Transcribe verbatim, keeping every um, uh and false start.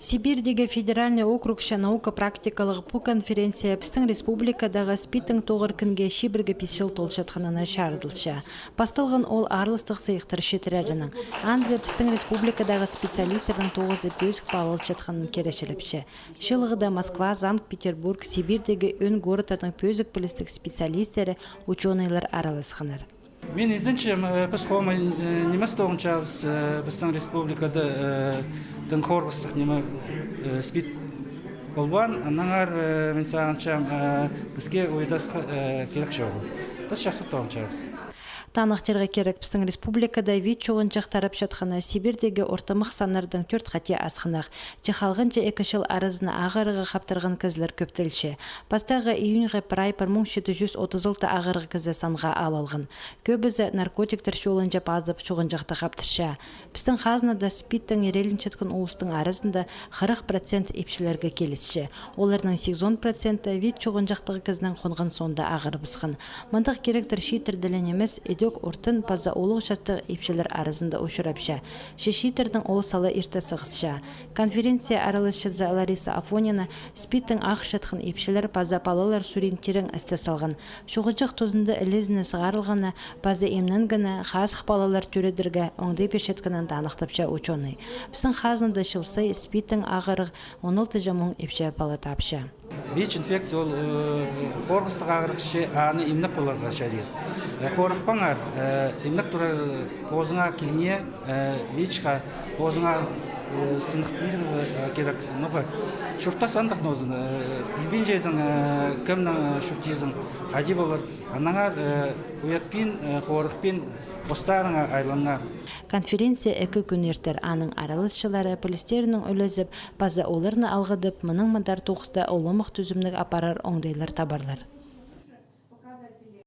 Сибирьдегі федеральный округча наука практикалығ пу конференция пістің республикадағы СПИДтің тоғыр кінге чибіргі пис чыл толчатханына чарыдылча. Пасталған ол араластығ сыйыхтар читірерінең. Анзы пістің республикадағы специалистернің тоғызы пӧзік паалалчатханын киречілепче. Чыылығда Москва, Санкт-Петербург, Сибирьдегі ӧӧн городтарның пӧзік пілістіг специалистері, учёныйлар араласханнар. Мин изенчем, э, піс хомай, э, нимес тоғынчабыс, э, пістің республикада, э, тың хорғыстығ ниме, э, СПИД полбаан, аннаңар, э, мин сағынчам, э, піске уйадасха, э, кирек чоғыл. Піс чахсы тоғынчабыс. Таныхтирға кирек, пістің республикада ВИЧ чуғынҷах тарапчатханы Сибирьдегі ортымах саннардаң тӧрт хати асхынах. Че халғанҷы ікі чыл аразына ағырығға хаптырған кізілер кӧптелче. Пастағы июньға прай пір муң читі чӱс отыс алты ағырығ кізі санға алылған. Кӧбізі наркотиктер чолынҷа пазып чуғынҷахты хаптырча. Пістің хазнада СПИДтең ирелінчеткен улустың аразында хырых процент ипчілерге килісче. Оларның сигізон проценті ВИЧ чуғынҷахтығ кізінең хонған соонда ағырыбысхан. Мындағ киректер чииттерде ле нимес, идӧк ортын паза улуғ частығ ипчілер аразында учурапча. Че чииттернің ол сала ирте сығысча. Конференция араласчызы Лариса Афонина СПИДтең ағырчатхан ипчілер паза палалар сурин тирең істе салған. Чуғынҷах тузында ілезіне сығарылғаны паза имненгені хазых палалар тӧредерге оңдай пирчеткенін таныхтапча учёный. Пістің хазнада чыл сай СПИДтең ағырығ он алтынҷы муң ипчі пала тапча. ВИЧ инфекция ол, э, хорғыстығ ағырығ, че аны имнеп поларға чарир. Э, хорыхпаңар, э, имнеп турар позыңа килнее, э, ВИЧ-ха, позыңа, э, сыныхтирға, э, кирек. Ноға чуртас андағ нозын, э, пілбинчезің, э, кемнең, э, чуртирзың, хайди полар. Аннаңар, э, уятпин, э, хорыхпин, постарыңа айланыңар. Конференция ікі кӱн иртер, аның араласчылары пілістерінең ӱлезіп, паза оларны алғыдып, мының мындар тоғыста уламох тӱзімніг апарар оңдайлар табарлар.